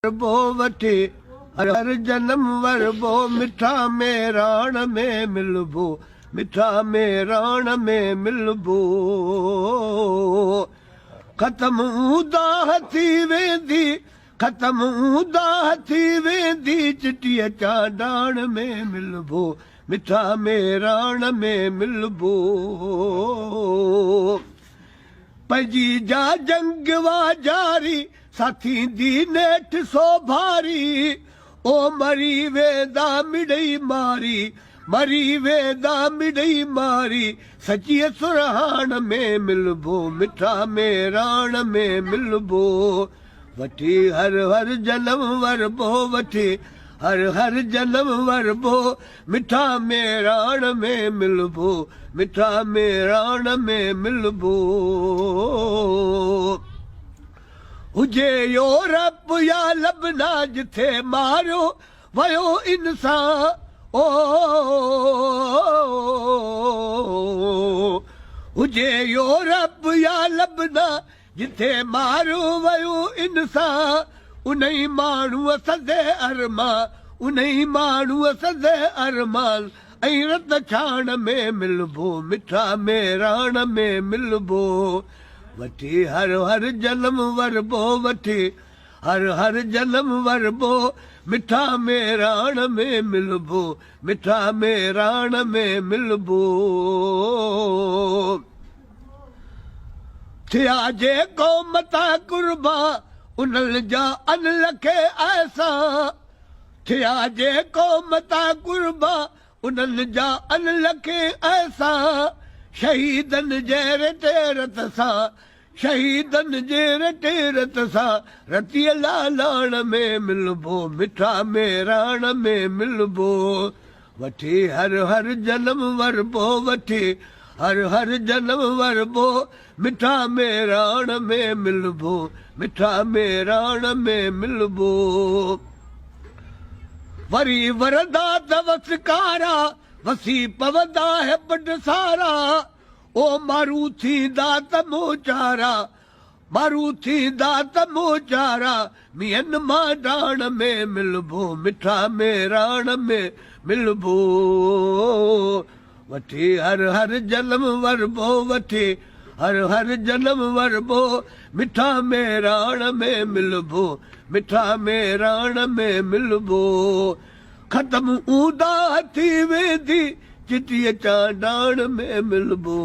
وربو وٺي هر هر جنم وربو مٺا ميراڻ ۾ ملبو مٺا ميراڻ ۾ ملبو ختم اونداهه ٿي ويندي ختم اونداهه ٿي ويندي چٽيء چانڊاڻ ۾ ملبو مٺا ميراڻ ۾ ملبو پنهنجي جا جنگ وا جاري سا ٿيندي نيٺ سوڀاري او مري ويندا مڙئي ماري مري ويندا مڙئي ماري سچيء سرهاڻ ۾ ملبو مٺا ميراڻ ۾ ملبو وٺي هر هر جنم وربو وٺي هر هر جنم وربو مٺا ميراڻ ۾ ملبو مٺا ميراڻ ۾ ملبو. هجي يورپ يا لبنا جٿي ماريو ويو انسان او هجي يورپ يا لبنا جٿي ماريو ويو انسان انهي ماڻهوء سندي ارمان انهي ماڻهوء سندي ارمان ۽ رت ڇاڻ ۾ ملبو مٺا ميراڻ ۾ ملبو. وٺي هر هر جنم وربو وٺي هر هر جنم وربو مٺا ميراڻ ۾ ملبو مٺا ميراڻ ۾ ملبو. ٿيا جي قوم تان قربان انهن جا ان لکي احسان ٿيا جي قوم تان قربان انهن جا ان لکين احسان شهيدن جي رٽي رت سان شهيدن جي رٽي رت سان رتيء لالاڻ ۾ ملبو مٺا ميراڻ ۾ ملبو وٺي هر هر جنم وربو وٺي هر هر جنم وربو مٺا ميراڻ ۾ ملبو مٺا ميراڻ ۾ ملبو. وري ورندا ته وسڪارا، وسي پوندا هيبٽ سارا، او مارو ٿيندا ته موچارا، مارو ٿيندا ته موچارا، مينهن مانڊاڻ ۾ ملبو، مٺا ميراڻ ۾ ملبو. وٺي هر هر جنم وربو وٺي هر هر جنم وربو مٺا ميراڻ ۾ ملبو مٺا ميراڻ ۾ ملبو ختم اونداهه ٿي ويندي چٽيء چانڊاڻ ۾ ملبو.